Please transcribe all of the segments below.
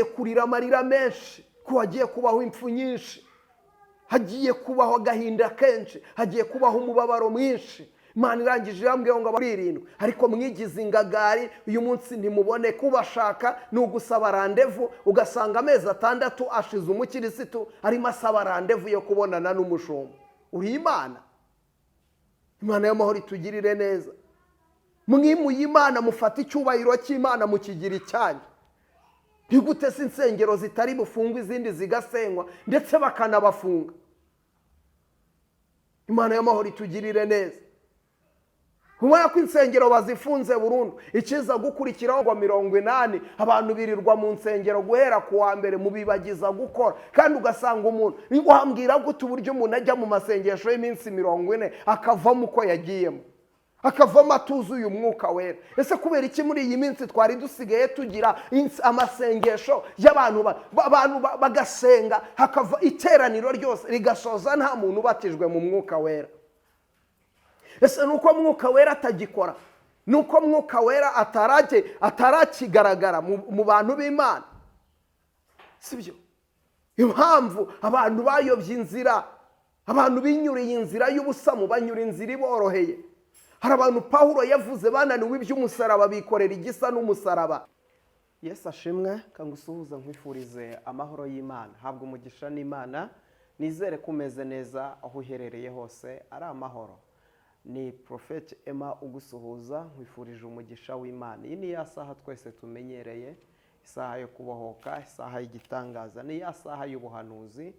Kurira amarira menshi, ko hagiye kubaho impfu nyinshi, hagiye kubaho agahinda kenshi, hagiye kubaho umubabaro mwinshi. Imana irangije irambwira ngo abarindwi, ariko mwigize ingagari. Uyu munsi ntimubone kubashaka, ni ugusaba rendez-vous, ugasanga amezi 6 ashize umukirisitu arimo asaba rendez-vous yo kubonana n'umushumba. Uri Imana? Imana y'amahoro itugirire neza. Mwimuye Imana, mufate icyubahiro cy'Imana mukigira icyanyu. Ntigute se insengero zitari bufungwe, izindi zigasenywa, ndetse bakanabafunga? Imana y'amahoro itugirire neza. Ubona ko insengero bazifunze burundu, ikiza gukurikiraho ngo 80 abantu birirwa mu nsengero guhera ku wa mbere, mubibagiza gukora. Kandi ugasanga umuntu, wambwira gute uburyo umuntu ajya mu masengesho y'iminsi 40 akavamo uko yagiyemo, akavamo atuzuye Umwuka Wera? Ese kubera iki muri iyi minsi twari dusigaye tugira amasengesho y'abantu, abantu bagasenga, hakava iteraniro ryose rigasoza nta muntu ubatijwe mu Mwuka Wera? Ese ni uko Mwuka Wera atagikora? Ni uko Mwuka Wera atarakigaragara mu bantu b'Imana? Si byo. Impamvu abantu bayobye inzira, abantu binyuriye inzira y'ubusamu, banyura inzira iboroheye. Hari abantu Pawulo yavuze bananiwe iby'umusaraba, bikorera igisa n'umusaraba. Yesu ashimwe. Kangusuhuza, nkwifurize amahoro y'Imana, habwa umugisha n'Imana. Nizere ko umeze neza, aho uherereye hose ari amahoro. Ni Porofeti Emma ugusuhuza, nkwifurije umugisha w'Imana. Iyi ni ya saha twese tumenyereye, isaha yo kubohoka, isaha y'igitangaza, ni ya saha y'ubuhanuzi.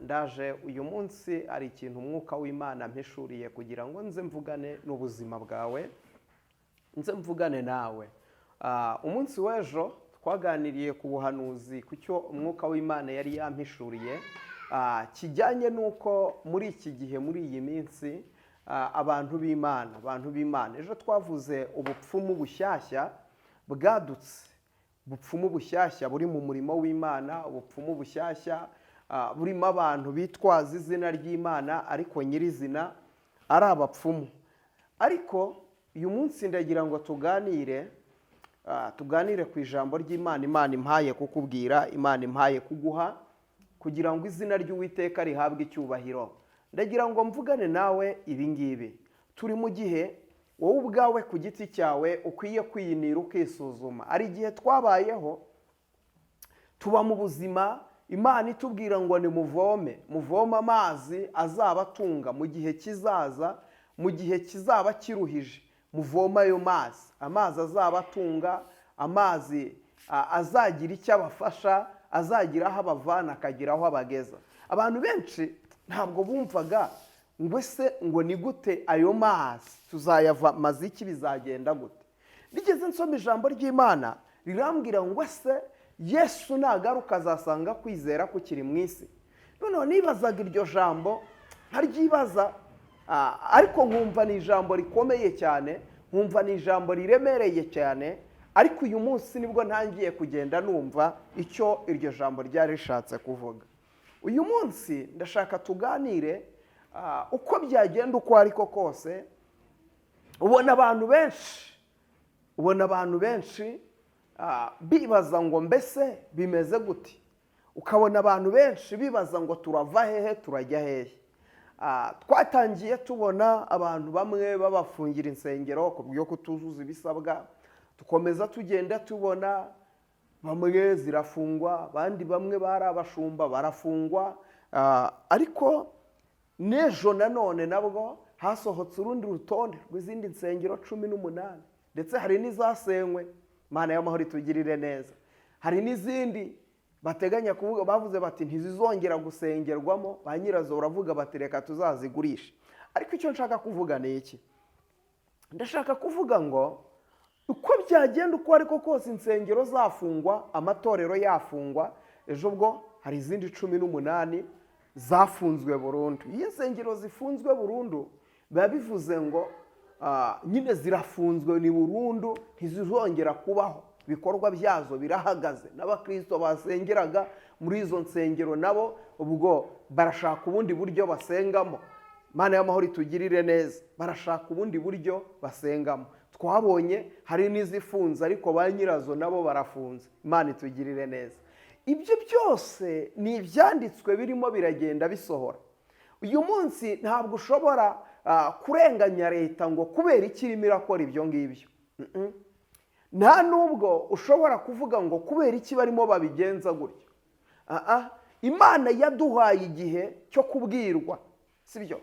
Ndaje uyu munsi, hari ikintu Umwuka w'Imana mpishuriye kugira ngo nze mvugane n'ubuzima bwawe, nze mvugane nawe. Umunsi w'ejo twaganiriye ku buhanuzi, ku cyo Umwuka w'Imana yari yampishuriye kijyanye n'uko muri iki gihe, muri iyi minsi, abantu b'Imana, ejo twavuze ubupfumu bushyashya bwadutse, ubupfumu bushyashya buri mu murimo w'Imana, ubupfumu bushyashya burimo abantu bitwaza izina ry'Imana ariko nyirizina ari abapfumu. Ariko uyu munsi ndagira ngo tuganire ku ijambo ry'Imana Imana impaye kukubwira, Imana impaye kuguha, kugira ngo izina ry'Uwiteka rihabwe icyubahiro. Ndagira ngo mvugane nawe ibi ngibi. Turi mu gihe wowe ubwawe ku giti cyawe ukwiye kwiyinira, ukisuzuma. Hari igihe twabayeho, tuba mu buzima Imana itubwira ngo nimuvome, muvome amazi azabatunga mu gihe kizaza, mu gihe kizaba kiruhije. Muvome ayo mazi, amazi azabatunga, amazi azagira icyo abafasha, azagira aho abavana, akagira aho abageza. Abantu benshi ntabwo bumvaga ngo ese ngo ni gute ayo mazi tuzayava iki, bizagenda gute? Nigeze nsoma ijambo ry'Imana, rirambwira ngo ese Yesu nagaruka azasanga kwizera kukiri mu isi? Noneho nibazaga iryo jambo, nkaryibaza, ariko nkumva ni ijambo rikomeye cyane, nkumva ni ijambo riremereye cyane. Ariko uyu munsi nibwo ntangiye kugenda numva icyo iryo jambo ryari rishatse kuvuga. Uyu munsi ndashaka tuganire uko byagenda uko ariko kose. Ubona abantu benshi bibaza ngo mbese bimeze gute? Ukabona abantu benshi bibaza ngo turava hehe, turajya hehe? Twatangiye tubona abantu bamwe babafungira insengero ku byo kutuzuza ibisabwa, dukomeza tugenda tubona bamwe zirafungwa, abandi bamwe bari abashumba barafungwa. Ariko n'ejo nanone nabwo hasohotse urundi rutonde rw'izindi nsengero 18, ndetse hari n'izasenywe. Imana y'amahoro itugirire neza. Hari n'izindi bateganya kuvuga, bavuze bati ntizizongera gusengerwamo, ba nyirazo baravuga bati reka tuzazigurishe. Ariko icyo nshaka kuvuga ni iki? Ndashaka kuvuga ngo uko byagenda uko ariko kose, insengero zafungwa, amatorero yafungwa, ejo bwo hari izindi 18 zafunzwe burundu. Iyo insengero zifunzwe burundu, biba bivuze ngo nyine zirafunzwe, ni burundu, ntizizongera kubaho, ibikorwa byazo birahagaze. N'abakristo basengeraga muri izo nsengero nabo ubwo barashaka ubundi buryo basengamo. Imana y'amahoro itugirire neza. Barashaka ubundi buryo basengamo. Twabonye hari n'izifunze, ariko ba nyirazo nabo barafunze. Imana itugirire neza. Ibyo byose ni ibyanditswe birimo biragenda bisohora. Uyu munsi ntabwo ushobora kurenganya leta ngo kubera iki irimo irakora ibyo ngibyo. Nta nubwo ushobora kuvuga ngo kubera iki barimo babigenza gutyo. Imana yaduhaye igihe cyo kubwirwa, sibyo?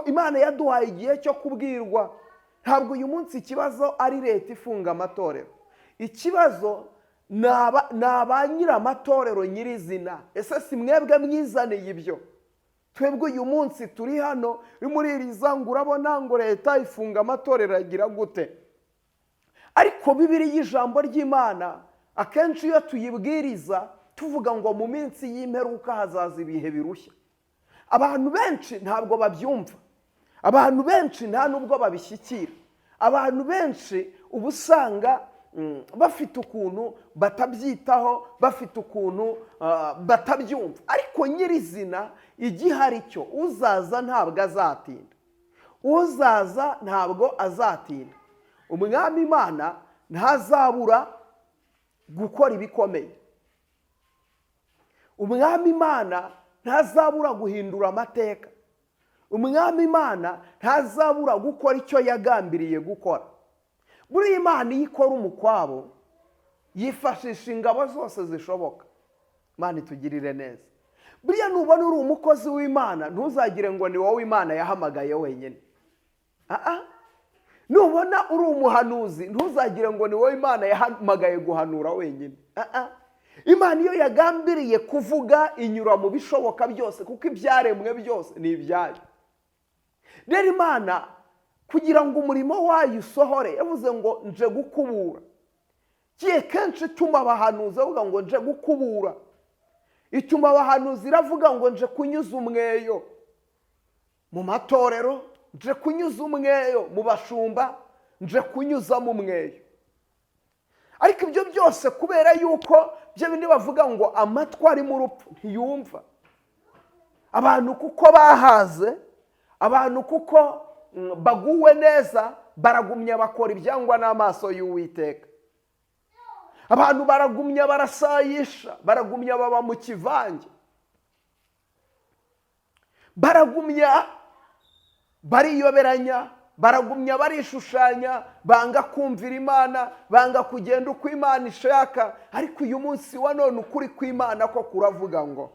Imana yaduhaye igihe cyo kubwirwa. Ntabwo uyu munsi ikibazo ari leta ifunga amatorero, ikibazo ni ba nyir'amatorero nyirizina. Ese si mwebwe mwizaniye ibyo? Twebwe uyu munsi turi hano muri iri ngo urabona ngo leta ifunga amatorero agira gute? Ariko Bibiliya, ijambo ry'Imana, akenshi iyo tuyibwiriza tuvuga ngo mu minsi y'imperuka hazaza ibihe birushya. Abantu benshi ntabwo babyumva, abantu benshi nta nubwo babishyikira, abantu benshi uba usanga bafite ukuntu batabyitaho, bafite ukuntu batabyumva. Ariko nyirizina igihari cyo, uzaza ntabwo azatinda, uzaza ntabwo azatinda. Umwami Imana ntazabura gukora ibikomeye, Umwami Imana ntazabura guhindura amateka, Umwami Imana ntazabura gukora icyo yagambiriye gukora. Buriya Imana iyo ikora umukwabo yifashisha ingabo zose zishoboka. Imana itugirire neza. Buriya nubona uri umukozi w'Imana, ntuzagire ngo ni wowe Imana yahamagaye wenyine. Nubona uri umuhanuzi, ntuzagire ngo ni wowe Imana yahamagaye guhanura wenyine. Imana iyo yagambiriye kuvuga inyura mu bishoboka byose, kuko ibyaremwe byose ni ibyayo. Rero Imana kugira ngo umurimo wayo usohore, yavuze ngo nje gukubura. Kiye kenshi ituma abahanuzi avuga ngo nje gukubura, ituma abahanuzi iravuga ngo nje kunyuza umweyo mu matorero, nje kunyuza umweyo mu bashumba, nje kunyuzamo umweyo. Ariko ibyo byose kubera yuko byo bindi bavuga ngo amatwi ari mu rupfu ntiyumva. Abantu kuko bahaze, abantu kuko baguwe neza, baragumya bakora ibyangwa n'amaso y'Uwiteka. Abantu baragumya barasayisha, baragumya baba mu kivange, baragumya bariyoberanya, baragumya barishushanya, banga kumvira Imana, banga kugenda uko Imana ishaka. Ariko uyu munsi wa none ukuri kw'Imana ko kuravuga ngo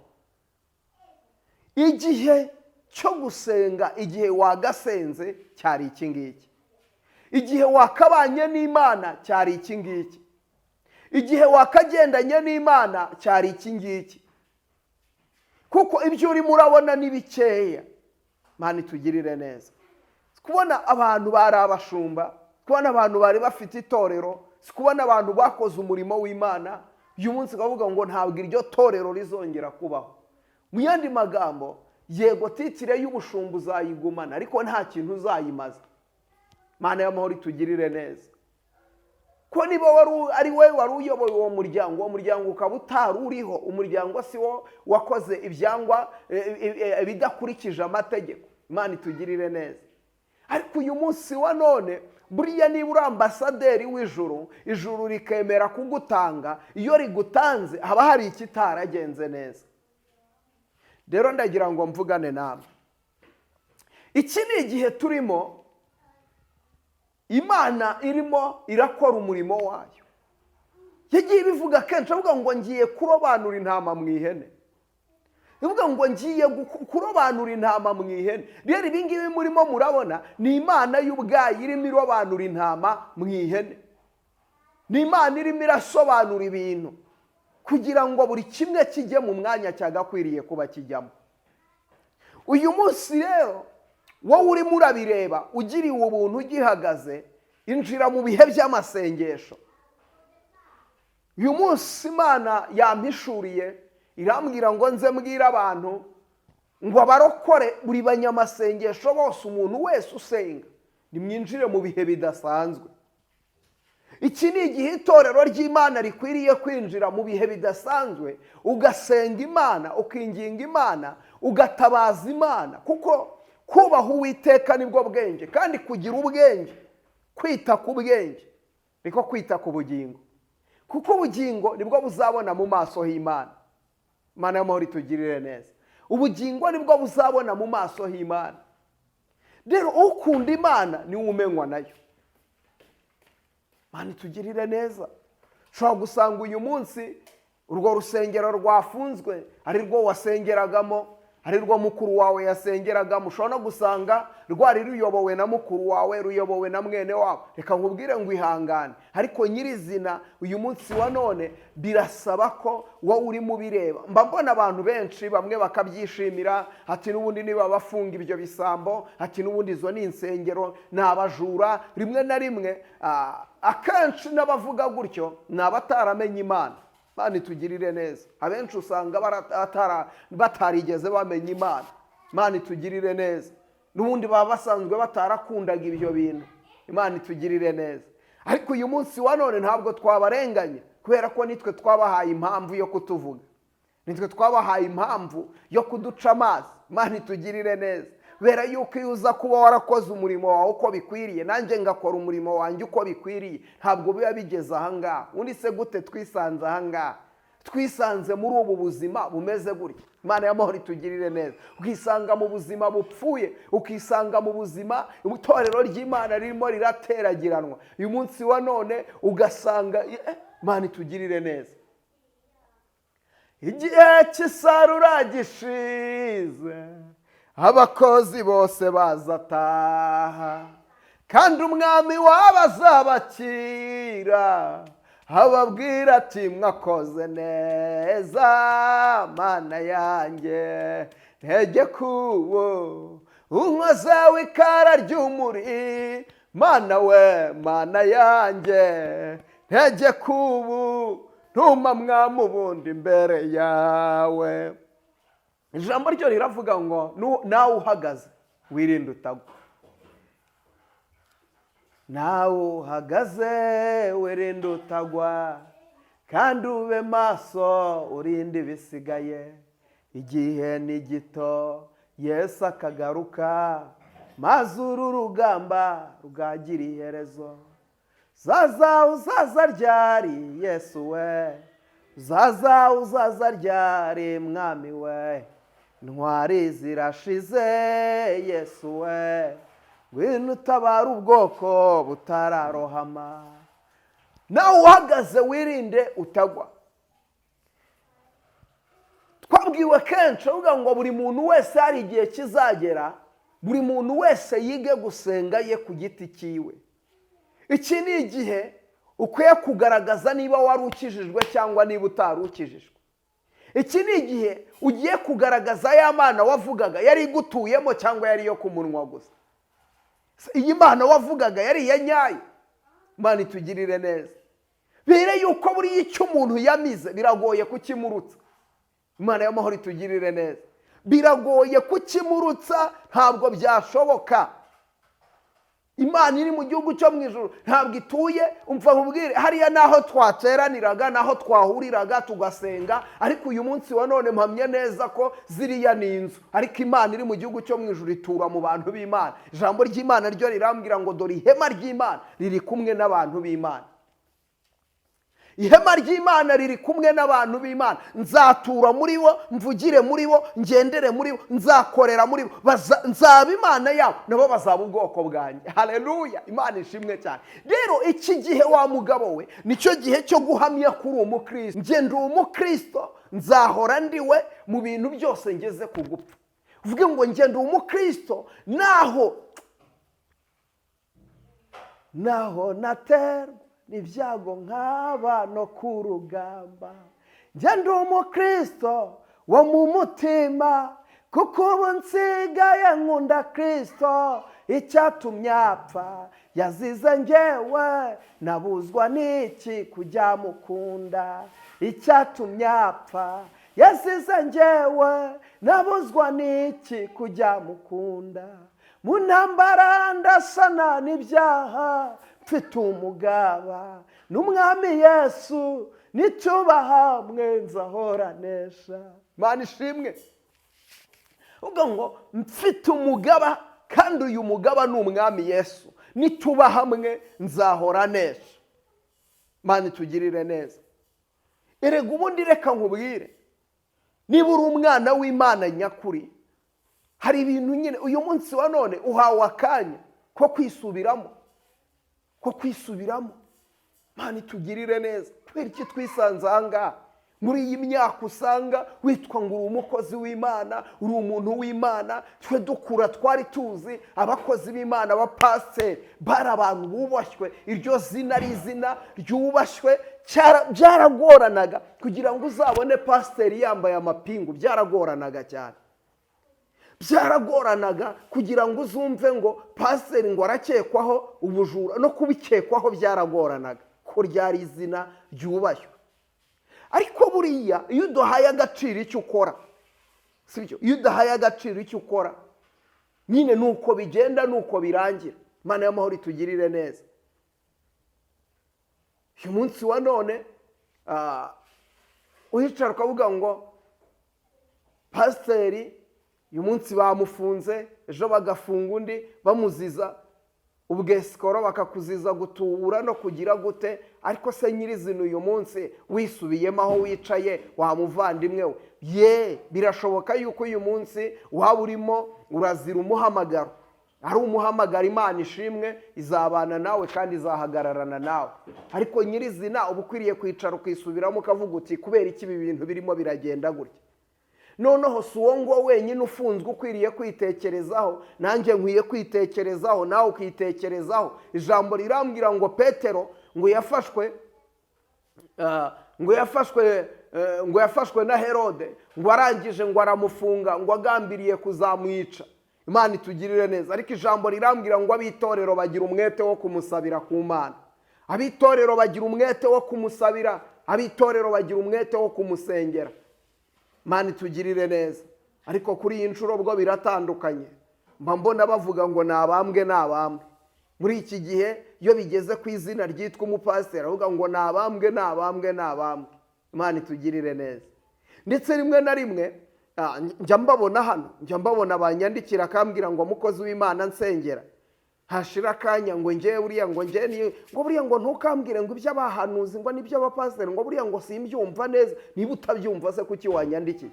igihe cyo gusenga, igihe wagasenze cyari iki ngiki, igihe wakabanye n'Imana cyari iki ngiki, igihe wakagendanye n'Imana cyari iki ngiki. Kuko ibyo urimo urabona ni bikeya. Imana itugirire neza. Kubona abantu bari abashumba, kubona abantu bari bafite itorero, si kubona abantu bakoze umurimo w'Imana. Uyu munsi ukavuga ngo ntabwo iryo torero rizongera kubaho. Mu yandi magambo, yego titire y'ubushumba uzayigumana, ariko nta kintu uzayimaza. Imana y'amahoro itugirire neza. Ko niba ari we wari uyoboye uwo muryango, uwo muryango ukaba utari uriho, umuryango si wo wakoze ibyangwa ibidakurikije amategeko. Imana itugirire neza. Ariko uyu munsi wa none, buriya niba uri ambasaderi w'ijuru, ijuru rikemera kugutanga, iyo rigutanze haba hari ikitaragenze neza. Rero ndagira ngo mvugane namwe. Iki ni igihe turimo, Imana irimo irakora umurimo wayo. Yagiye ibivuga kenshi, avuga ngo ngiye kurobanura intama mu ihene. Ivuga ngo ngiye kurobanura intama mu ihene. Rero ibi ngibi murimo murabona ni Imana y'ubwayo irimo irobanura intama mu ihene. Ni Imana irimo irasobanura ibintu kugira ngo buri kimwe kijye mu mwanya cyagakwiriye kuba kijyamo. Uyu munsi rero wowe urimo urabireba, ugiriwe ubuntu ugihagaze, injira mu bihe by'amasengesho. Uyu munsi Imana yampishuriye irambwira ngo nze mbwire abantu ngo abarokore buri banyamasengesho bose, umuntu wese usenga, nimwinjire mu bihe bidasanzwe. Iki ni igihe itorero ry'Imana rikwiriye kwinjira mu bihe bidasanzwe, ugasenga Imana, ukinginga Imana, ugatabaza Imana, kuko kubaha Uwiteka nibwo bwenge, kandi kugira ubwenge Kwita ku bwenge niko kwita ku bugingo, kuko ubugingo nibwo buzabona mu maso h'Imana. Imana y'amahoro itugirire neza. Ubugingo nibwo buzabona mu maso h'Imana. Rero ukunda Imana niwe umenywa nayo. Imana itugirire neza. Ushobora gusanga uyu munsi urwo rusengero rwafunzwe ari rwo wasengeragamo, ari rwo mukuru wawe yasengeragamo. Ushobora no gusanga rwari ruyobowe na mukuru wawe, ruyobowe na mwene wawe. Reka nkubwire ngo ihangane, ariko nyirizina uyu munsi wa none birasaba ko wowe urimo ubireba. Mba mbona abantu benshi bamwe bakabyishimira, ati n'ubundi niba bafunga ibyo bisambo, ati n'ubundi izo ni insengero, ni abajura. Rimwe na rimwe akenshi n'abavuga gutyo ni abataramenye Imana. Imana itugirire neza. Abenshi usanga batarigeze bamenya Imana. Imana itugirire neza. N'ubundi baba basanzwe batarakundaga ibyo bintu. Imana itugirire neza. Ariko uyu munsi wa none ntabwo twabarenganya, kubera ko nitwe twabahaye impamvu yo kutuvuga, nitwe twabahaye impamvu yo kuduca amazi. Imana itugirire neza. Kubera yuko iyo uza kuba warakoze umurimo wawe uko bikwiriye, nanjye ngakora umurimo wanjye uko bikwiriye, ntabwo biba bigeze ahangaha. Undi se gute twisanze ahangaha? Twisanze muri ubu buzima bumeze gutya. Imana y'amahoro itugirire neza. Ukisanga mu buzima bupfuye, ukisanga mu buzima itorero ry'Imana ririmo rirateragiranwa. Uyu munsi wa none ugasanga Imana itugirire neza. Igihe cy'isarura gishize, abakozi bose bazataha, kandi umwami wabo azabakira, ababwira ati mwakoze neza, Mana yanjye ntegeka uwo unkoze w'ikara ry'umuri, Mana we, Mana yanjye ntegeka ubu ntuma mwami ubundi imbere yawe. Ijambo ryo riravuga ngo nawe uhagaze wirinde utagwa. Nawe uhagaze wirinde utagwa, kandi ube maso urinde ibisigaye. Igihe ni gito Yesu akagaruka, maze uru rugamba rwagira iherezo. Zaza uzaza ryari Yesu we, uzaza uzaza ryari mwami we, intwari zirashize Yesu we, ngwino utabara ubwoko butararohama. Nawe uhagaze wirinde utagwa. Twabwiwe kenshi avuga ngo buri muntu wese hari igihe kizagera, buri muntu wese yige gusenga ye ku giti cyiwe. Iki ni igihe ukwiye kugaragaza niba wari ukijijwe cyangwa niba utari ukijijwe. Iki ni igihe ugiye kugaragaza ya mana wavugaga yari igutuyemo cyangwa yari iyo ku munwa gusa. Iyi mana wavugaga yari iya nyayo. Imana itugirire neza. Bere yuko buriya icyo umuntu yamize biragoye kukimurutsa. Imana y'amahoro itugirire neza. Biragoye kukimurutsa, ntabwo byashoboka. Imana iri mu gihugu cyo mu ijuru ntabwo ituye. Umva nkubwire, hariya naho twateraniraga, naho twahuriraga tugasenga, ariko uyu munsi wa none mpamye neza ko ziriya ni inzu. Ariko Imana iri mu gihugu cyo mu ijuru itura mu bantu b'Imana. Ijambo ry'Imana ryo rirambwira ngo dore ihema ry'Imana riri kumwe n'abantu b'Imana. Ihema ry'Imana riri kumwe n'abantu b'Imana. Nzatura muri bo, mvugire muri bo, ngendere muri bo, nzakorera muri bo, nzaba Imana yabo, nabo bazaba ubwoko bwanjye. Haleluya, Imana ishimwe cyane. Rero iki gihe wa mugabo we nicyo gihe cyo guhamya kuri umukristo. Nge ndi umukristo, nzahora ndiwe mu bintu byose ngeze ku gupfa. Uvuge ngo nge ndi umukristo, naho naterwa ibyago nk'aba no ku rugamba, njye ndi umukristo wo mu mutima, kuko ubu nsigaye nkunda Kristo. Icyatumye apfa yazize njyewe, nabuzwa n'iki kujya mukunda? Icyatumye apfa yazize njyewe, nabuzwa n'iki kujya mukunda? Mu ntambara ndasana n'ibyaha, mfite umugaba n'umwami Yesu, nitubaha mwe nzahoranesha. Imana ishimwe. Ubwo ngo mfite umugaba, kandi uyu mugaba ni umwami Yesu. Nituba hamwe nzahora nesha. Imana itugirire neza. Erega ubundi reka nkubwire, niba uri umwana w'Imana nyakuri, hari ibintu nyine uyu munsi wa none uhawe akanya ko kwisubiramo, ko kwisubiramo. Imana itugirire neza. Kubera iki twisanze aha ngaha? Muri iyi myaka usanga witwa ngo uri umukozi w'Imana, uri umuntu w'Imana. Twe dukura twari tuzi abakozi b'Imana, abapasiteri bari abantu bubashywe, iryo zina ari izina ryubashywe. Byaragoranaga kugira ngo uzabone pasiteri yambaye amapingu, byaragoranaga cyane. Byaragoranaga kugira ngo uzumve ngo pasiteri ngo arakekwaho ubujura, no kubikekwaho byaragoranaga, ko ryari izina ryubashywe. Ariko buriya iyo udahaye agaciro icyo ukora, sibyo? Iyo udahaye agaciro icyo ukora nyine ni uko bigenda, ni uko birangira. Imana y'amahoro itugirire neza. Uyu munsi wa none uhicara ukavuga ngo pasiteri uyu munsi bamufunze, ejo bagafunga undi bamuziza ubwesikoro, bakakuziza gutubura no kugira gute. Ariko se nyirizina uyu munsi wisubiyemo aho wicaye wa muvandimwe we, ye birashoboka yuko uyu munsi waba urimo urazira umuhamagaro, ari umuhamagaro. Imana ishimwe, izabana nawe kandi izahagararana nawe. Ariko nyirizina uba ukwiriye kwicara ukisubiramo, ukavuga uti kubera iki ibi bintu birimo biragenda gutya? Noneho si uwo nguwo wenyine ufunzwe ukwiriye kwitekerezaho, nanjye nkwiye kwitekerezaho, nawe ukitekerezaho. Ijambo rirambwira ngo Petero ngo yafashwe, ngo yafashwe, ngo yafashwe na Herode, ngo arangije ngo aramufunga, ngo agambiriye kuzamwica. Imana itugirire neza. Ariko ijambo rirambwira ngo ab'itorero bagira umwete wo kumusabira ku Mana, ab'itorero bagira umwete wo kumusabira, ab'itorero bagira umwete wo kumusengera. Imana itugirire neza. Ariko kuri iyi nshuro bwo biratandukanye, mba mbona bavuga ngo ni abambwe, ni abambwe. Muri iki gihe iyo bigeze ku izina ryitwa umupasiteri, avuga ngo ni abambwe, ni abambwe, ni abambwe. Imana itugirire neza. Ndetse rimwe na rimwe njya mbabona hano, njya mbabona banyandikira akambwira ngo mukozi w'Imana nsengera, hashira akanya ngo njye buriya ngo njye ni ngo buriya ngo ntukambwire ngo iby'abahanuzi ngo n'iby'abapasiteri, ngo buriya ngo simbyumva neza. Niba utabyumva se kuki wanyandikiye?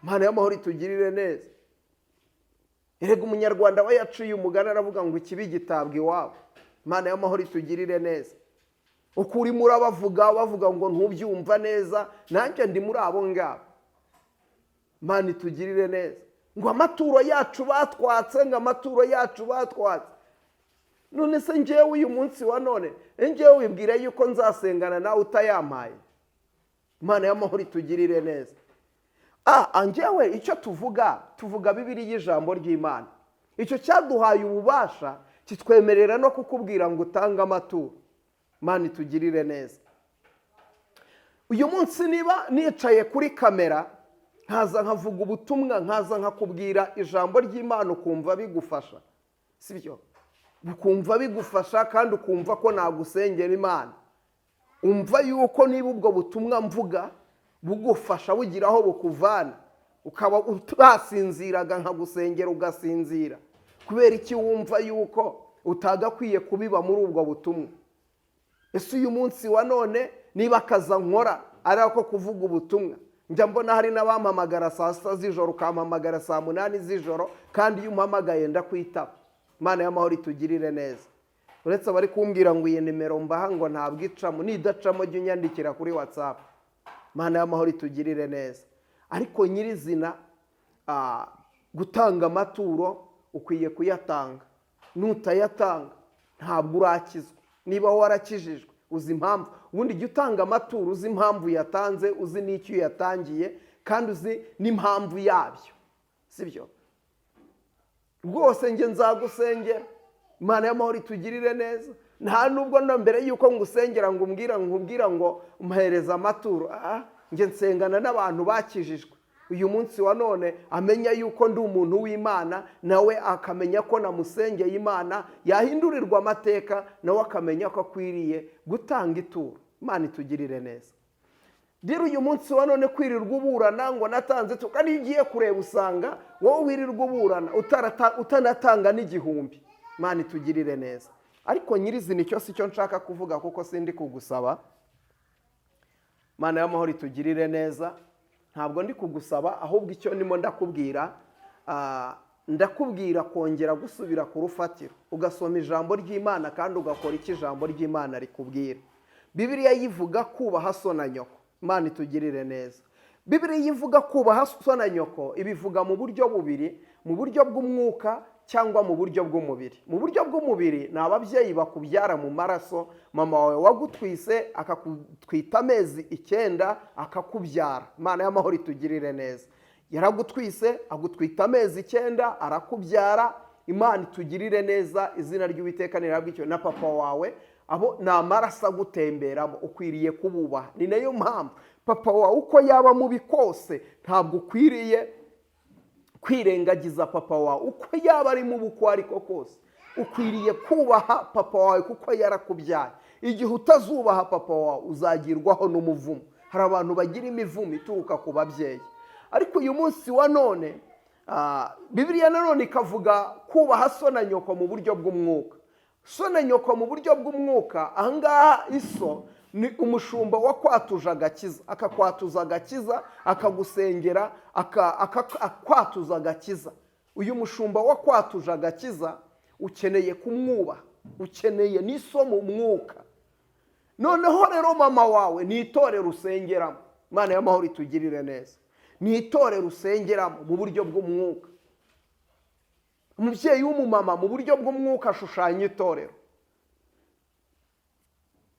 Imana y'amahoro itugirire neza. Erega umunyarwanda we yaciye umugani aravuga ngo ikibi gitabwa iwabo. Imana y'amahoro itugirire neza. Uko urimo urabavuga bavuga ngo ntubyumva neza, nanjye ndi muri abo ngabo. Imana itugirire neza. Ngo amaturo yacu batwatse, ngo amaturo yacu batwatse. None se njyewe uyu munsi wa none njyewe wibwira yuko nzasengana nawe utayampaye? Imana y'amahoro itugirire neza. Njyewe icyo tuvuga, tuvuga Bibiliya, ijambo ry'Imana. Icyo cyaduhaye ububasha kitwemerera no kukubwira ngo utange amaturo. Imana itugirire neza. Uyu munsi niba nicaye kuri kamera nkaza nkavuga ubutumwa, nkaza nkakubwira ijambo ry'Imana, ukumva bigufasha, sibyo? Ukumva bigufasha kandi ukumva ko nagusengera Imana, umva yuko niba ubwo butumwa mvuga bugufasha, bugira aho bukuvana, ukaba utasinziraga nkagusengera ugasinzira, kubera iki wumva yuko utagakwiye kubiba muri ubwo butumwa? Ese uyu munsi wa none niba akaza nkora ari ako kuvuga ubutumwa, njya mbona hari n'abampamagara saa 6 z'ijoro, ukampamagara saa 8 z'ijoro, kandi iyo umpamagaye ndakwitaba. Imana y'amahoro itugirire neza. Uretse abari kumbwira ngo iyi nimero mbaha ngo ntabwo icamo, nidacamo jya unyandikira kuri WhatsApp. Imana y'amahoro itugirire neza. Ariko nyirizina gutanga amaturo ukwiye kuyatanga, nutayatanga ntabwo urakizwa. Niba warakijijwe uzi impamvu. Ubundi jya utanga amaturo uzi impamvu yatanze, uzi n'icyo uyatangiye, kandi uzi n'impamvu yabyo, sibyo? Rwose njye nzagusengera. Imana y'amahoro itugirire neza. Nta nubwo na mbere y'uko ngusengera ngo umbwira, nkubwira ngo mpereza amaturo. Njye nsengana n'abantu bakijijwe. Uyu munsi wa none amenya yuko ndi umuntu w'Imana, nawe akamenya ko namusengeye Imana, yahindurirwa amateka, nawe akamenya ko akwiriye gutanga ituro. Imana itugirire neza. Rero uyu munsi wa none kwirirwa uburana ngo natanze, kandi iyo ugiye kureba usanga wowe wirirwa uburana utanatanga n'igihumbi. Imana itugirire neza. Ariko nyirizina icyo si cyo nshaka kuvuga, kuko sindi kugusaba. Imana y'amahoro itugirire neza. Ntabwo ndi kugusaba, ahubwo icyo ndimo ndakubwira, ndakubwira kongera gusubira ku rufatiro, ugasoma ijambo ry'Imana kandi ugakora icyo ijambo ry'Imana rikubwira. Bibiliya yivuga kubaha so na nyoko. Imana itugirire neza. Bibiliya ivuga kubaha so na nyoko, ibivuga mu buryo bubiri: mu buryo bw'umwuka cyangwa mu buryo bw'umubiri. Mu buryo bw'umubiri ni ababyeyi bakubyara mu maraso, mama wawe wagutwise akakutwita amezi 9 akakubyara. Imana y'amahoro itugirire neza. Yaragutwise agutwita amezi 9 arakubyara. Imana itugirire neza, izina ry'Uwiteka nirihabwe icyubahiro. Na papa wawe, abo ni amaraso agutemberamo, ukwiriye kububaha. Ni nayo mpamvu papa wawe uko yaba mubi kose ntabwo ukwiriye kwirengagiza papa wawe. Uko yaba ari mubi uko ariko kose ukwiriye kubaha papa wawe kuko yarakubyaye. Igihe utazubaha papa wawe uzagirwaho n'umuvumo. Hari abantu bagira imivumo ituruka ku babyeyi. Ariko uyu munsi wa none Bibiliya nanone ikavuga kubaha so na nyoko mu buryo bw'umwuka. So na nyoko mu buryo bw'umwuka, ahangaha iso ni umushumba wakwatuje agakiza, akakwatuza agakiza, akagusengera, akwatuza agakiza. Uyu mushumba wakwatuje agakiza ukeneye kumwubaha, ukeneye n'iso mu mwuka. Noneho rero mama wawe ni itorero usengeramo. Imana y'amahoro itugirire neza. Ni itorero usengeramo mu buryo bw'umwuka. Umubyeyi w'umumama mu buryo bw'umwuka ashushanya itorero.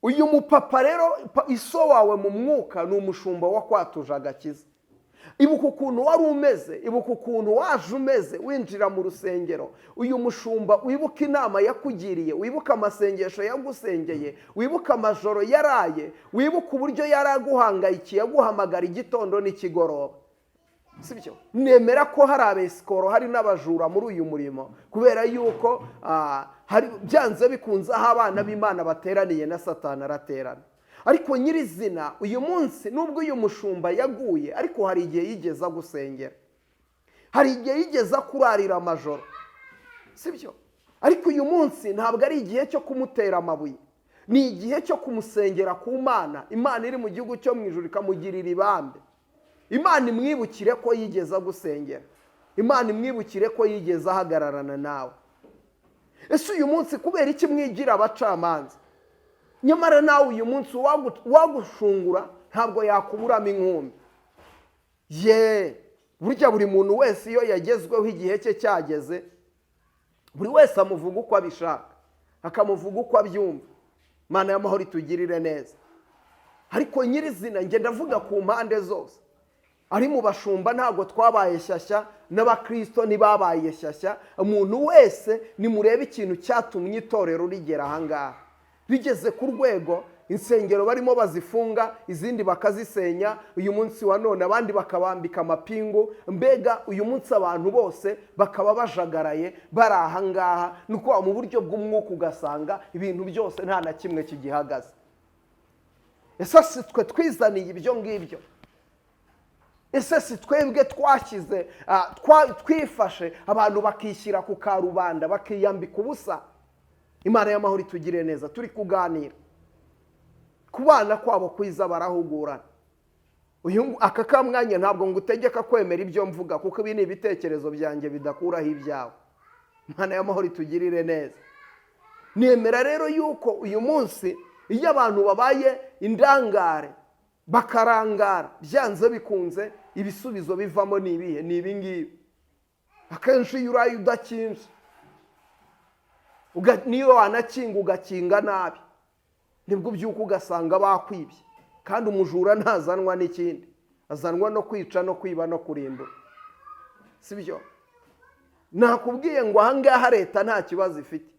Uyu mupapa rero, iso wawe mu mwuka ni umushumba wakwatuje agakiza. Ibuka ukuntu wari umeze, ibuka ukuntu waje umeze winjira mu rusengero. Uyu mushumba wibuka inama yakugiriye, wibuka amasengesho yagusengeye, wibuka amajoro yaraye, wibuka uburyo yaraguhangayikiye aguhamagara igitondo n'ikigoroba. Sibyo? Nemera ko hari abesikoro, hari n'abajura muri uyu murimo, kubera yuko hari byanze bikunze aho abana b'Imana bateraniye na Satani araterana. Ariko nyirizina uyu munsi nubwo uyu mushumba yaguye, ariko hari igihe yigeze agusengera, hari igihe yigeze kurarira amajoro, sibyo? Ariko uyu munsi ntabwo ari igihe cyo kumutera amabuye, ni igihe cyo kumusengera ku Mana. Imana iri mu gihugu cyo mu ijuru ikamugirira ibambe. Imana imwibukire ko yigeze agusengera, Imana imwibukire ko yigeze ahagararana nawe. Ese uyu munsi kubera iki mwigira abacamanza? Nyamara nawe uyu munsi uwagushungura ntabwo yakuburamo inkumbi. Ye, burya buri muntu wese iyo yagezweho igihe cye cyageze, buri wese amuvuga uko abishaka, akamuvuga uko abyumva. Imana y'amahoro itugirire neza. Ariko nyirizina njye ndavuga ku mpande zose, ari mu bashumba ntabwo twabaye shyashya, n'abakristo ntibabaye shyashya. Umuntu wese nimurebe ikintu cyatumye itorero rigera ahangaha, rigeze ku rwego insengero barimo bazifunga, izindi bakazisenya. Uyu munsi wa none abandi bakabambika amapingu. Mbega uyu munsi abantu bose bakaba bajagaraye bari ahangaha. Ni uko mu buryo bw'umwuka ugasanga ibintu byose nta na kimwe kigihagaze. Ese si twe twizaniye ibyo ngibyo? Ese si twebwe twashyize twifashe abantu bakishyira ku karubanda bakiyambika ubusa? Imana y'amahoro itugire neza. Turi kuganira ku bana kwabo kwiza, barahugurana. Aka kamwanya ntabwo ngutegeka kwemera ibyo mvuga, kuko ibi ni ibitekerezo byanjye bidakuraho ibyawe. Imana y'amahoro itugirire neza. Nemera rero yuko uyu munsi iyo abantu babaye indangare bakarangara, byanze bikunze ibisubizo bivamo ni ibihe? Ni ibi ngibi. Akenshi iyo uraye udakinze, niyo wanakinga ugakinga nabi, nibwo ubyuka ugasanga bakwibye. Kandi umujura ntazanwa n'ikindi, azanwa no kwica no kwiba no kurimbura, sibyo? Nakubwiye ngo ahangaha leta nta kibazo ifite,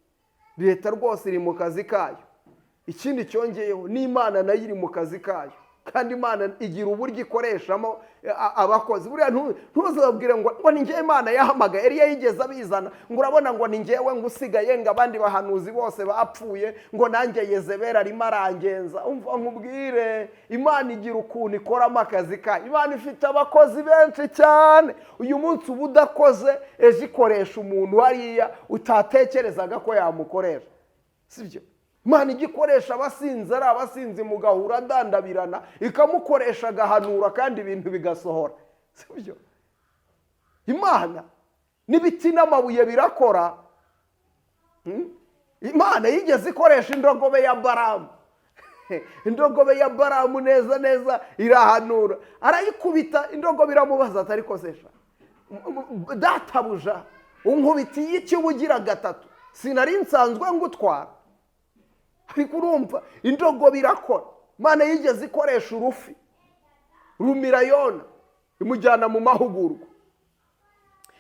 leta rwose iri mu kazi kayo. Ikindi cyongeyeho n'Imana nayo iri mu kazi kayo. Kandi Imana igira uburyo ikoreshamo abakozi. Buriya ntuzabwire ngo ni njyewe Imana yahamagaye. Eliya yigeze abizana ngo urabona ngo ni njyewe ngo usigaye, ngo abandi bahanuzi bose bapfuye, ngo nanjye Yezebeli arimo arangenza. Umva nkubwire, Imana igira ukuntu ikoramo akazi kayo. Imana ifite abakozi benshi cyane. Uyu munsi uba udakoze, ejo ikoresha umuntu hariya utatekerezaga ko yamukoresha, sibyo? Imana ijya ikoresha abasinzi, ari abasinzi mugahura adandabirana, ikamukoresha agahanura kandi ibintu bigasohora, sibyo? Imana n'ibiti n'amabuye birakora. Imana yigeze ikoresha indogobe ya Baramu. Indogobe ya Baramu neza neza irahanura, arayikubita, indogobe iramubaza ati: "Ariko se sha databuja, unkubitiye iki ubugira gatatu? Sinari nsanzwe ngutwara?" Ariko urumva indogobe irakora. Imana yigeze ikoresha urufi rumira Yona, imujyana mu mahugurwa.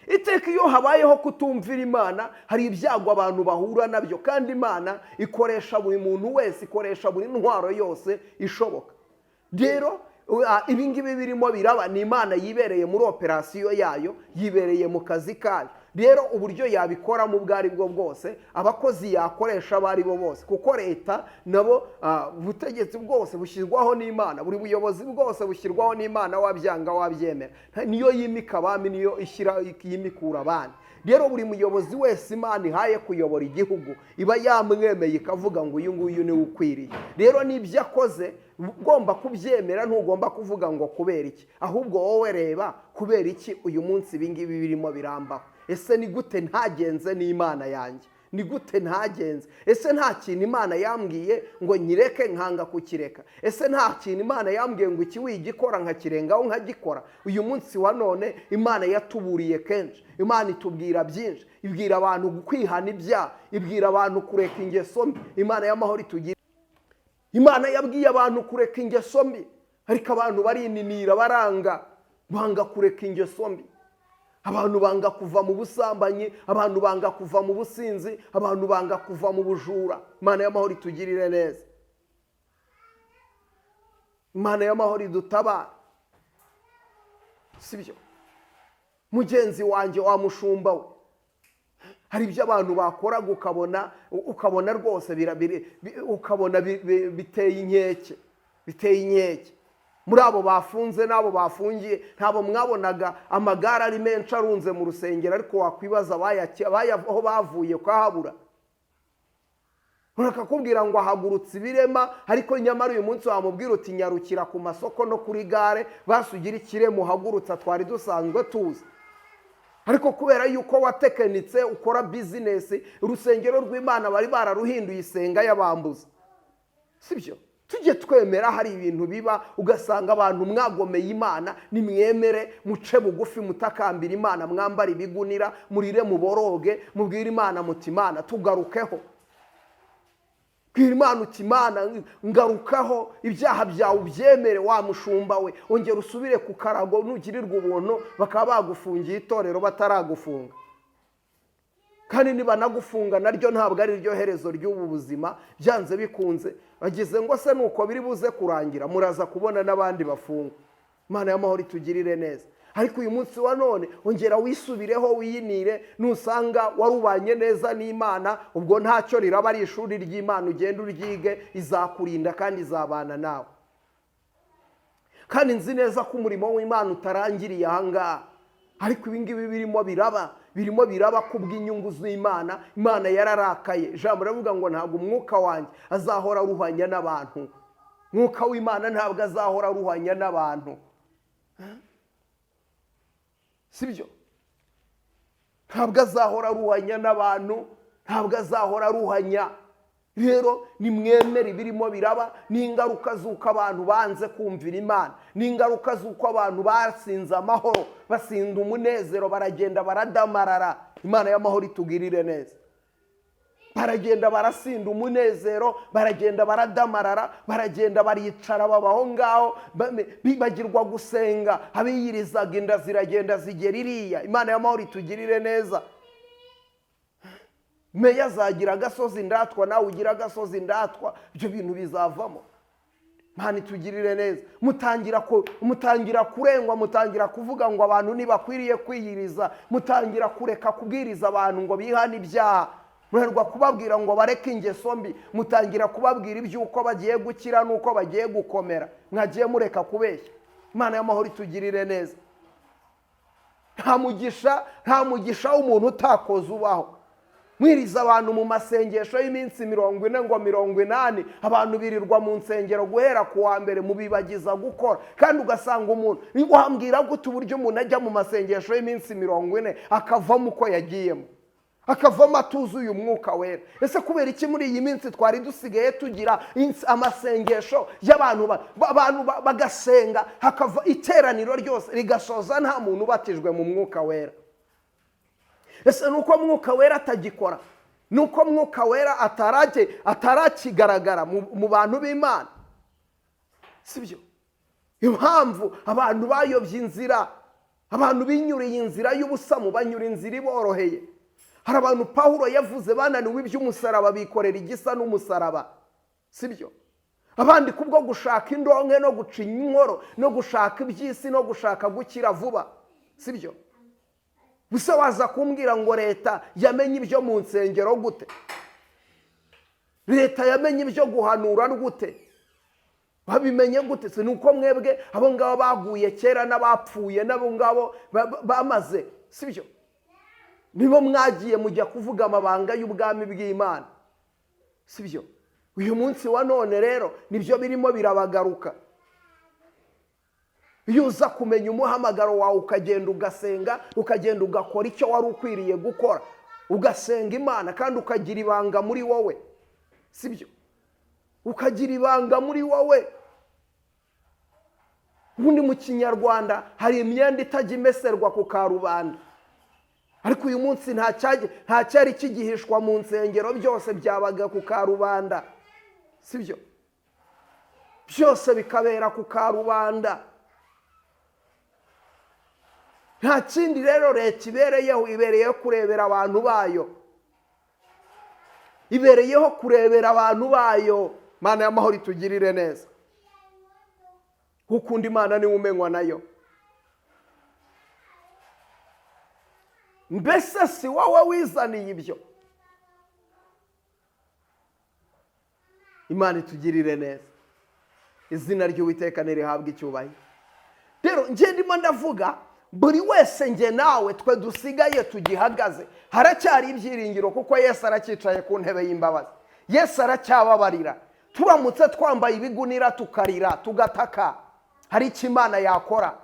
Iteka iyo habayeho kutumvira Imana, hari ibyago abantu bahura nabyo, kandi Imana ikoresha buri muntu wese, ikoresha buri ntwaro yose ishoboka. Rero ibi ngibi birimo biraba ni Imana yibereye muri operasiyo yayo, yibereye mu kazi kayo. Rero uburyo yabikoramo ubwo ari bwo bwose, abakozi yakoresha abo ari bo bose, kuko leta nabo, ubutegetsi bwose bushyirwaho n'Imana, buri buyobozi bwose bushyirwaho n'Imana, wabyanga wabyemera. Niyo yimika abami, niyo ishyira yimikura abandi. Rero buri muyobozi wese Imana ihaye kuyobora igihugu, iba yamwemeye, ikavuga ngo uyu nguyu niwe ukwiriye. Rero n'ibyo akoze ugomba kubyemera, ntugomba kuvuga ngo kubera iki. Ahubwo wowe reba kubera iki uyu munsi ibi ngibi birimo birambaho. Ese ni gute ntagenze n'Imana yanjye? Ni gute ntagenze? Ese nta kintu Imana yambwiye ngo nyireke nkanga kukireka? Ese nta kintu Imana yambwiye ngo iki wigikora nkakirengaho nkagikora? Uyu munsi wa none Imana yatuburiye kenshi, Imana itubwira byinshi, ibwira abantu kwihana ibyaha, ibwira abantu kureka ingeso mbi. Imana y'amahoro itugira. Imana yabwiye abantu kureka ingeso mbi, ariko abantu barininira, baranga, banga kureka ingeso mbi. Abantu banga kuva mu busambanyi, abantu banga kuva mu businzi, abantu banga kuva mu bujura. Imana y'amahoro itugirire neza, Imana y'amahoro idutabara, sibyo? Mugenzi wanjye wa mushumba we, hari ibyo abantu bakoraga ukabona rwose ukabona biteye inkeke, biteye inkeke. Muri abo bafunze n'abo bafungiye, ntabwo mwabonaga amagare ari menshi arunze mu rusengero, ariko wakwibaza aho bavuye ukahabura. Bakakubwira ngo ahagurutse ibirema, ariko nyamara uyu munsi wamubwira uti nyarukira ku masoko no kuri gare, basugira ikirema uhagurutsa twari dusanzwe tuzi. Ariko kubera yuko watekenitse ukora bizinesi, urusengero rw'Imana bari bararuhinduye isenga y'abambuza, sibyo? Tujye twemera, hari ibintu biba ugasanga abantu mwagomeye Imana. Nimwemere muce bugufi, mutakambira Imana, mwambare ibigunira, murire, muboroge, mubwire Imana muti: "Imana, tugarukeho." Bwira Imana uti: "Imana, ngarukaho." Ibyaha byawe ubyemere. Wa mushumba we, ongera usubire ku karago, nugirirwa ubuntu bakaba bagufungiye itorero bataragufunga. Kandi nibanagufunga naryo ntabwo ari ryo herezo ry'ubu buzima. Byanze bikunze bagize ngo se nuko biri buze kurangira, muraza kubona n'abandi bafungwa. Imana y'amahoro itugirire neza. Ariko uyu munsi wa none ongera wisubireho, wiyinire. Nusanga warubanye neza n'Imana, ubwo ntacyo, riraba ari ishuri ry'Imana, ugenda uryige, izakurinda kandi izabana nawe. Kandi nzi neza ko umurimo w'Imana utarangiriye ahangaha, ariko ibi ngibi birimo biraba, birimo biraba kubw'inyungu z'Imana. Imana yararakaye. Ijambo riravuga ngo ntabwo umwuka wanjye azahora aruhanya n'abantu. Mwuka w'Imana ntabwo azahora aruhanya n'abantu, sibyo? Ntabwo azahora aruhanya n'abantu, ntabwo azahora aruhanya. Rero nimwemere ibirimo biraba n'ingaruka z'uko abantu banze kumvira Imana, n'ingaruka z'uko abantu basinze amahoro, basinda umunezero, baragenda baradamarara. Imana y'amahoro itugirire neza. Baragenda barasinda umunezero, baragenda baradamarara, baragenda baricara, babaho ngaho, bibagirwa gusenga. Abiyirizaga inda ziragenda zigera iriya. Imana y'amahoro itugirire neza. Meya azagira agasozi ndatwa, nawe ugira agasozi ndatwa, ibyo bintu bizavamo. Imana itugirire neza. Mutangira kurengwa, mutangira kuvuga ngo abantu ntibakwiriye kwiyiriza, mutangira kureka kubwiriza abantu ngo bihane ibyaha, murerwa kubabwira ngo bareke ingeso mbi, mutangira kubabwira iby'uko bagiye gukira n'uko bagiye gukomera. Mwagiye mureka kubeshya. Imana y'amahoro itugirire neza. Nta mugisha w'umuntu utakoze ubaho. Mwiriza abantu mu masengesho y'iminsi 40 ngo 80, abantu birirwa mu nsengero guhera ku wa mbere, mubibagiza gukora. Kandi ugasanga umuntu wambwira gute uburyo umuntu ajya mu masengesho y'iminsi 40 akavamo uko yagiyemo, akavamo atuzuye umwuka wera. Ese kubera iki muri iyi minsi twari dusigaye tugira amasengesho y'abantu abantu bagasenga, hakava iteraniro ryose rigasoza nta muntu ubatijwe mu mwuka wera? Ese nuko mwuka wera atagikora? Nuko mwuka wera atarakigaragara mu bantu b'Imana? Sibyo? Impamvu abantu bayobye inzira, abantu binyuriye inzira y'ubusamu, banyura inzira iboroheye. Hari abantu Pawulo yavuze bananiwe iby'umusaraba, bikorera igisa n'umusaraba. Sibyo? Abandi kubwo gushaka indonke no guca inkoro no gushaka iby'isi no gushaka gukira vuba. Sibyo? Gusa waza kumbwira ngo leta yamenye ibyo mu nsengero gute? Leta yamenye ibyo guhanura gute? Babimenye gute? Si nuko mwebwe abo ngabo baguye kera n'abapfuye n'abo ngabo bamaze. Sibyo? Nibo mwagiye mujya kuvuga amabanga y'ubwami bw'Imana. Sibyo? Uyu munsi wa none rero nibyo birimo birabagaruka. Iyo uza kumenya umuhamagaro wawe, ukagenda ugasenga, ukagenda ugakora icyo wari ukwiriye gukora, ugasenga Imana kandi ukagira ibanga muri wowe. Sibyo? Ukagira ibanga muri wowe. Ubundi mu Kinyarwanda hari imyenda itajya imeserwa ku karubanda, ariko uyu munsi nta cyari kigihishwa mu nsengero, byose byabaga ku karubanda. Sibyo? Byose bikabera ku karubanda. Nta kindi rero leta ibereyeho, ibereyeho kurebera abantu bayo, ibereyeho kurebera abantu bayo. Imana y'amahoro itugirire neza. Ukunda Imana niwe umenywa nayo. Mbese si wowe wizaniye ibyo? Imana itugirire neza. Izina ry'Uwiteka nirihabwe icyubahiro. Rero njye ndimo ndavuga buri wese, nge nawe, twe dusigaye tugihagaze, haracyari ibyiringiro kuko Yesu aracyicaye ku ntebe y'imbabazi. Yesu aracyababarira. Turamutse twambaye ibigunira tukarira tugataka, hari icyo Imana yakora.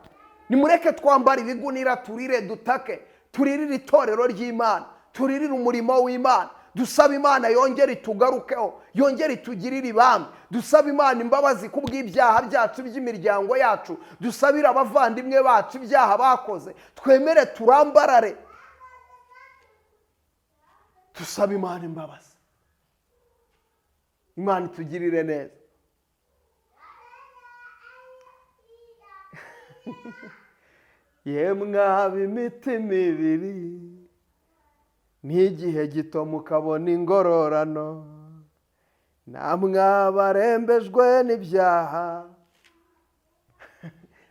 Nimureke twambare ibigunira, turire, dutake, turirire itorero ry'Imana, turirire umurimo w'Imana, dusaba Imana yongere itugarukeho, yongere itugirire ibambe, dusaba Imana imbabazi kubw'ibyaha byacu by'imiryango yacu, dusabire abavandimwe bacu ibyaha bakoze, twemere turambarare, dusaba Imana imbabazi. Imana itugirire neza. Yemwe ab'imitima ibiri, n'igihe gito mukabona ingororano, namwe abarembejwe n'ibyaha.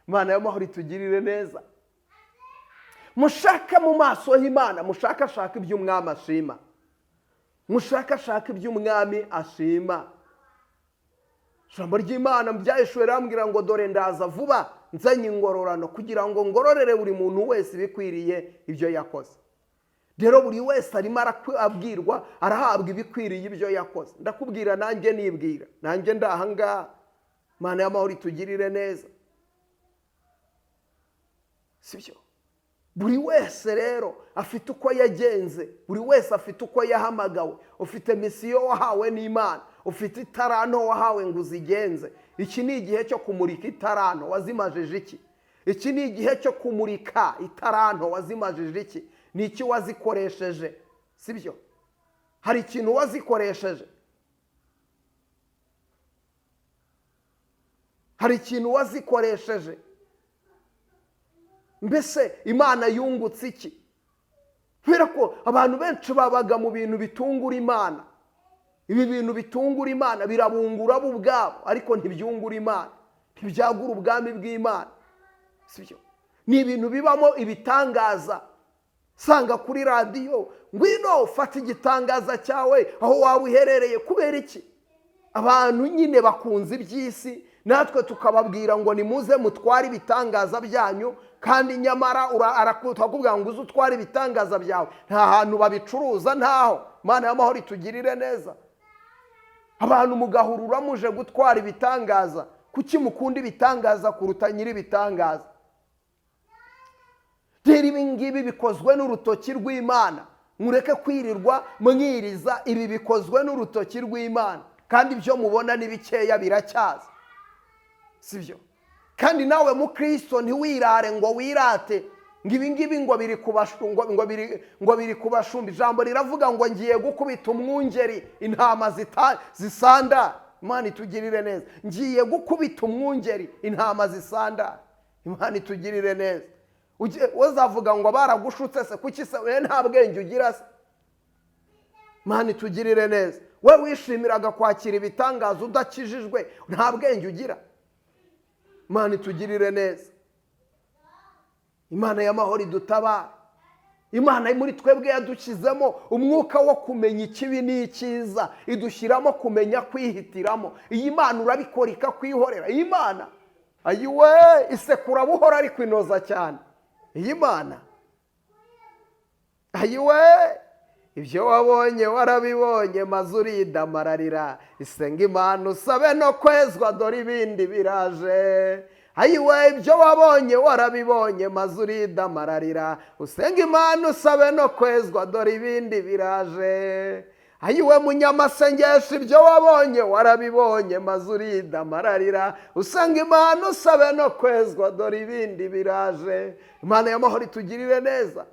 Imana y'amahoro itugirire neza. Mushake mu maso h'Imana, mushakashaka ibyo umwami ashima, mushakashaka ibyo umwami ashima. Ijambo ry'Imana byaheshuwe rambwira ngo dore ndaza vuba nzanye ingororano, kugira ngo ngororere buri muntu wese ibikwiriye ibyo yakoze. Rero buri wese arimo abwirwa, arahabwa ibikwiriye ibyo yakoze. Ndakubwira nanjye nibwira, nanjye ndahangaha. Imana y'amahoro itugirire neza. Sibyo? Buri wese rero afite uko yagenze, buri wese afite uko yahamagawe. Ufite misiyo wahawe n'Imana, ufite itaranto wahawe ngo uzigenze. Iki ni igihe cyo kumurika itaranto wazimajije iki? Iki ni igihe cyo kumurika itaranto wazimajije iki? Ni iki wazikoresheje? Sibyo? Hari ikintu wazikoresheje? Hari ikintu wazikoresheje? Mbese Imana yungutse iki? Kubera ko abantu benshi babaga mu bintu bitungura Imana. Ibi bintu bitungura Imana birabungura bo ubwabo, ariko ntibyungura Imana, ntibyagura ubwami bw'Imana, sibyo? Ni ibintu bibamo ibitangaza. Sanga kuri radiyo, ngwino ufate igitangaza cyawe aho waba uherereye. Kubera iki? Abantu nyine bakunze iby'isi, natwe tukababwira ngo nimuze mutware ibitangaza byanyu, kandi nyamara turakubwira ngo uze utware ibitangaza byawe. Nta hantu babicuruza, ntaho. Imana y'amahoro itugirire neza. Abantu mugahurura muje gutwara ibitangaza. Kuki mukunda ibitangaza kuruta nyiri ibitangaza? Rero ibi ngibi bikozwe n'urutoki rw'Imana. Mureke kwirirwa mwiriza, ibi bikozwe n'urutoki rw'Imana, kandi ibyo mubona ni bikeya, biracyaza, sibyo? Kandi nawe mukristo ntiwirare ngo wirate ngo ibi ngibi ngo biri ngo biri kubashumba. Ijambo riravuga ngo ngiye gukubita umwungeri intama zisanda. Imana itugirire neza. Ngiye gukubita umwungeri intama zisanda. Imana itugirire neza. Uzavuga ngo baragushutse se, kuki se we nta bwenge ugira se? Imana itugirire neza. We wishimiraga kwakira ibitangaza udakijijwe, nta bwenge ugira. Imana itugirire neza. Imana y'amahoro idutabara. Imana muri twebwe yadushyizemo umwuka wo kumenya ikibi n'icyiza, idushyiramo kumenya kwihitiramo. Iyi Mana urabikora ikakwihorera. Iyi Mana ayiwe isekura buhoro ariko inoza cyane. Iyi Mana ayiwe, ibyo wabonye warabibonye, maze uridamararira. Isenga Imana usabe no kwezwa, dore ibindi biraje. Ayiwe, ibyo wabonye warabibonye, maze uridamararira. Usenga Imana usabe no kwezwa, dore ibindi biraje. Ayiwe munyamasengesho, ibyo wabonye warabibonye, maze uridamararira. Usenga Imana usabe no kwezwa, dore ibindi biraje. Imana y'amahoro itugirire neza.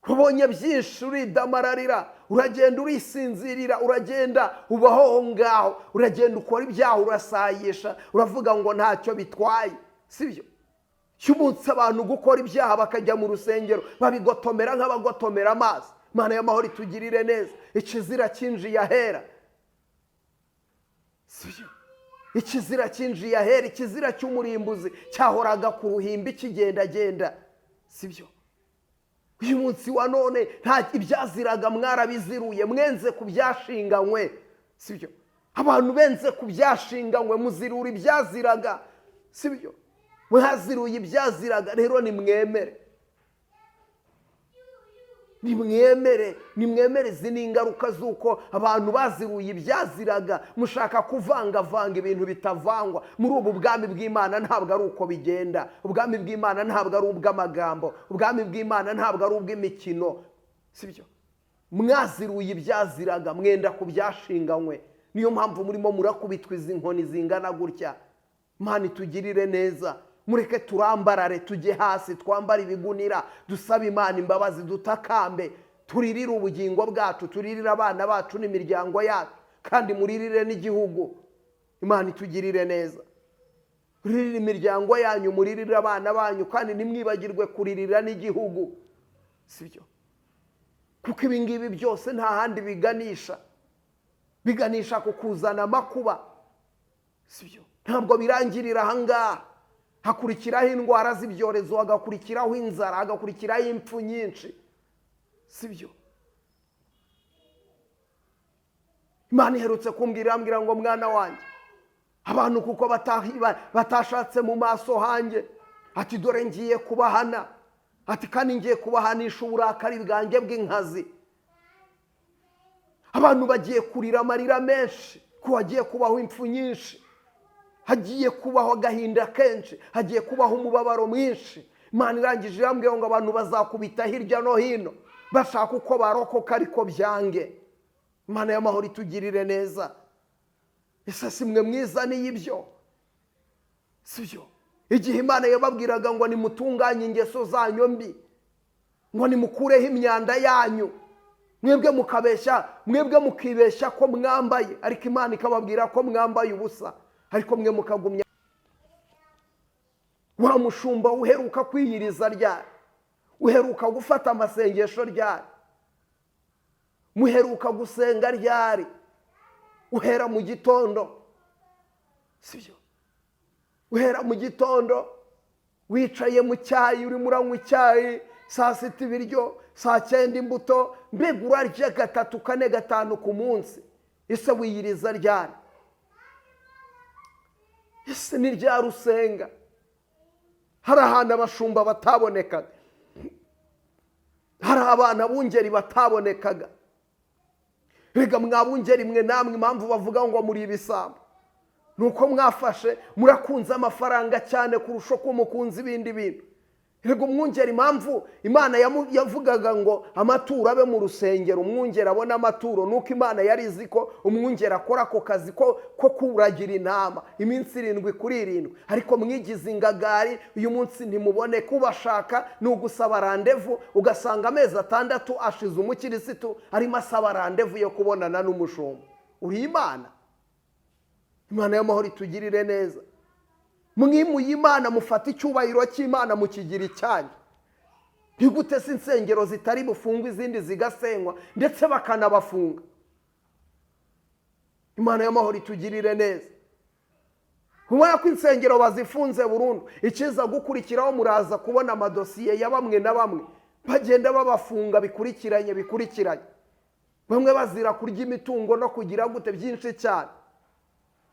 Ubonye byinshi uridamararira, uragenda urisinzirira, uragenda ubaho aho ngaho, uragenda ukora ibyaha, urasayisha, uravuga ngo ntacyo bitwaye, sibyo? Cy'umunsi abantu gukora ibyaha bakajya mu rusengero babigotomera nk'abagotomera amazi. Imana y'amahoro itugirire neza. Ikizira cyinjiye ahera, sibyo? Ikizira cyinjiye ahera, ikizira cy'umurimbuzi cyahoraga ku ruhimbi kigendagenda, sibyo? Uyu munsi wa none nta ibyaziraga mwarabiziruye, mwenze ku byashinganywe, sibyo? Abantu benze ku byashinganywe, muzirura ibyaziraga, sibyo? Mwaziruye ibyaziraga. Rero nimwemere, nimwemere, nimwemere. Izi ni ingaruka z'uko abantu baziruye ibyaziraga. Mushaka kuvangavanga ibintu bitavangwa. Muri ubu bwami bw'Imana ntabwo ari uko bigenda. Ubwami bw'Imana ntabwo ari ubw'amagambo. Ubwami bw'Imana ntabwo ari ubw'imikino, sibyo? Mwaziruye ibyaziraga, mwenda ku byashinganywe. Niyo mpamvu murimo murakubitwa izi nkoni zingana gutya. Imana itugirire neza. Mureke turambarare, tujye hasi, twambare ibigunira, dusabe Imana imbabazi, dutakambe, turirire ubugingo bwacu, turirire abana bacu n'imiryango yacu, kandi muririre n'igihugu. Imana itugirire neza. Muririre imiryango yanyu, muririre abana banyu, kandi ntimwibagirwe kuririra n'igihugu, sibyo? Kuko ibi ngibi byose nta handi biganisha, biganisha ku kuzana amakuba, sibyo? Ntabwo birangirira aha ngaha. Hakurikiraho indwara z'ibyorezo, hagakurikiraho inzara, hagakurikiraho impfu nyinshi, sibyo? Imana iherutse kumbwira, irambwira ngo mwana wanjye, abantu kuko batashatse mu maso hanjye, ati dore ngiye kubahana, ati kandi ngiye kubahanisha uburakari bwanjye bw'inkazi. Abantu bagiye kurira amarira menshi, ko hagiye kubaho impfu nyinshi, hagiye kubaho agahinda kenshi, hagiye kubaho umubabaro mwinshi. Imana irangije irambwira ngo abantu bazakubita hirya no hino bashaka uko barokoka, ariko byange. Imana y'amahoro itugirire neza. Ese si mwe mwiza n'ibyo, sibyo? Igihe Imana yababwiraga ngo nimutunganye ingeso zanyu mbi, ngo nimukureho imyanda yanyu, mwebwe mukabeshya, mwebwe mukibeshya ko mwambaye, ariko Imana ikababwira ko mwambaye ubusa, ariko mwe mukagumya. Wa mushumba uheruka kwiyiriza ryari? Uheruka gufata amasengesho ryari? Muheruka gusenga ryari? Uhera mu gitondo, sibyo? Uhera mu gitondo wicaye mu cyayi, urimo uranywa icyayi, saa sita ibiryo, saa cyenda imbuto, mbega urarya 3, 4, 5 ku munsi. Ese wiyiriza ryari? Ese ni ryari usenga? Hari ahantu abashumba batabonekaga, hari abana bungeri batabonekaga. Rega mwabungeri mwe namwe, impamvu bavuga ngo muri ibisambo nuko mwafashe murakunze amafaranga cyane kurusha uko mukunze ibindi bintu. Rega umwungeri, impamvu Imana yavugaga ngo amaturo abe mu rusengero, umwungeri abone amaturo, nuko Imana yari izi ko umwungeri akora ako kazi ko kuragira intama iminsi 7 kuri 7. Ariko mwigize ingagari, uyu munsi ntimubone kubashaka, ni ugusaba randevu, ugasanga amezi 6 ashize umukirisitu arimo asaba randevu yo kubonana n'umushumba. Uri Imana? Imana y'amahoro itugirire neza. Mwimuye Imana, mufate icyubahiro cy'Imana mukigira icyanyu. Ntigute se insengero zitari bufungwe, izindi zigasenywa ndetse bakanabafunga? Imana y'amahoro itugirire neza. Kubera ko insengero bazifunze burundu, ikiza gukurikiraho muraza kubona amadosiye ya bamwe na bamwe bagenda babafunga bikurikiranye, bamwe bazira kurya imitungo no kugira gute byinshi cyane.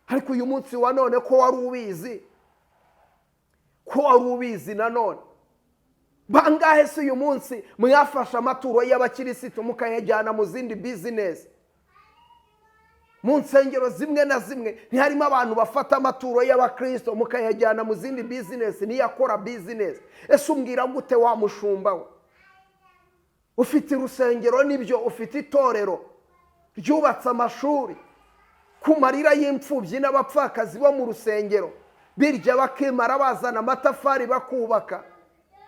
Ariko uyu munsi wa none ko wari ubizi, ko wari ubizi nanone, bangahe se uyu munsi mwafashe amaturo y'abakirisitu mukayajyana mu zindi bizinesi? Mu nsengero zimwe na zimwe ntiharimo abantu bafata amaturo y'abakristo mukayajyana mu zindi bizinesi, niyo akora bizinesi. Ese umbwira gute wa mushumba we? Ufite urusengero nibyo, ufite itorero ryubatse amashuri ku marira y'imfubyi n'abapfakazi bo mu rusengero, birya bakimara bazana amatafari bakubaka,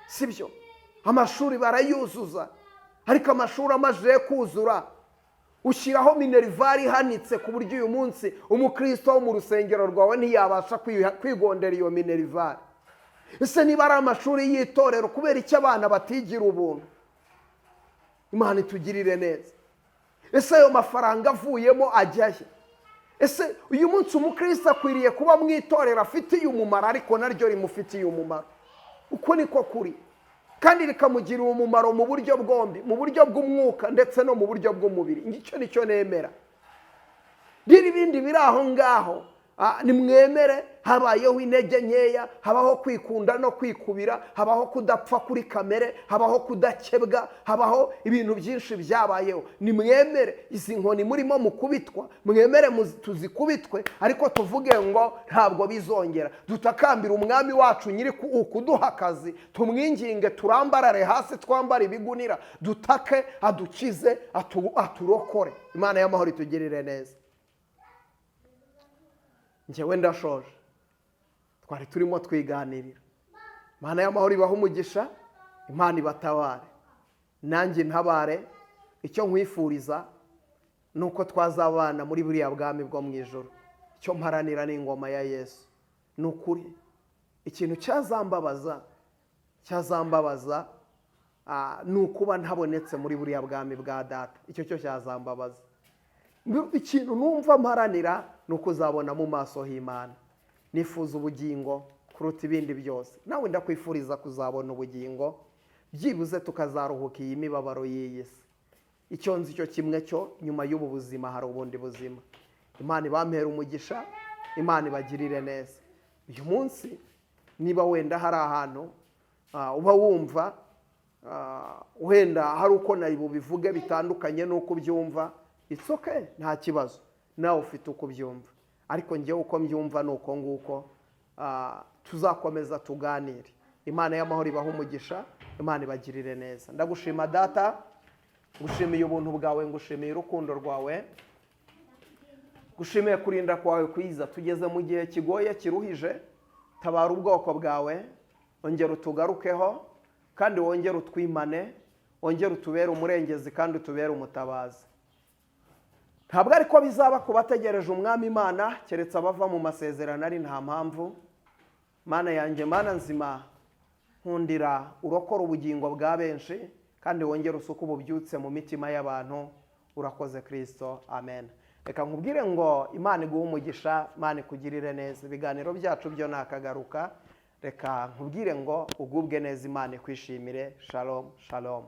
sibyo? Amashuri barayuzuza, ariko amashuri amajije kuzura ushyiraho minerivare ihanitse ku buryo uyu munsi umukristo wo mu rusengero rwawe ntiyabasha kwigondera iyo minerivare. Ese niba ari amashuri y'itorero, kubera icyo abana batigira ubuntu? Imana itugirire neza. Ese ayo mafaranga avuyemo ajyahe? Ese uyu munsi umukristo akwiriye kuba mu itorero afitiye umumaro, ariko naryo rimufitiye umumaro. Uko niko kuri, kandi rikamugirira umumaro mu buryo bwombi, mu buryo bw'umwuka ndetse no mu buryo bw'umubiri. Icyo nicyo nemera. Rero ibindi biri aho ngaho nimwemere, habayeho intege nkeya, habaho kwikunda no kwikubira, habaho kudapfa kuri kamere, habaho kudakebwa, habaho ibintu byinshi byabayeho. Nimwemere izi nkoni murimo mukubitwa, mwemere tuzikubitwe, ariko tuvuge ngo ntabwo bizongera. Dutakambira umwami wacu nyiri ukuduha akazi, tumwinginge, turambarare hasi, twambare ibigunira, dutake, adukize, aturokore. Imana y'amahoro itugirire neza. Njyewe ndashoje, twari turimo twiganirira. Imana y'amahoro ibahe umugisha, Imana ibatabare, nanjye ntabare. Icyo nkwifuriza ni uko twazabana muri buriya bwami bwo mu ijoro. Icyo mparanira ni ingoma ya Yesu. Ni ukuri ikintu cyazambabaza ni ukuba ntabonetse muri buriya bwami bwa data. Icyo cyo cyazambabaza. Ikintu numva mparanira ni uko uzabona mu maso h'Imana. Nifuza ubugingo kuruta ibindi byose. Nawe ndakwifuriza kuzabona ubugingo, byibuze tukazaruhuka iyi mibabaro y'iyi si. Icyo nzi cyo kimwe cyo, nyuma y'ubu buzima hari ubundi buzima. Imana ibampere umugisha, Imana ibagirire neza. Uyu munsi niba wenda hari ahantu uba wumva wenda hari uko nari bubivuge bitandukanye n'uko ubyumva, it's okay, nta kibazo, nawe ufite uko ubyumva. Ariko njyewe uko mbyumva ni uko nguko. Tuzakomeza tuganire. Imana y'amahoro ibahe umugisha, Imana ibagirire neza. Ndagushima data, ngushimiye ubuntu bwawe, ngushimiye urukundo rwawe, ngushimiye kurinda kwawe kwiza. Tugeze mu gihe kigoye kiruhije, tabara ubwoko bwawe, ongera utugarukeho, kandi wongere utwimane, wongere utubere umurengezi kandi utubere umutabazi. Ntabwo ariko bizaba ku bategereje umwami Imana, keretse abava mu masezerano ari nta mpamvu. Mana yanjye, Mana nzima, nkundira urokora ubugingo bwa benshi, kandi wongere usuke ububyutse mu mitima y'abantu, Urakoze Kirisito, amen. Reka nkubwire ngo Imana iguhe umugisha, Imana ikugirire neza. Ibiganiro byacu byo nakagaruka. Reka nkubwire ngo ugubwe neza, Imana ikwishimire. Shalom, shalom.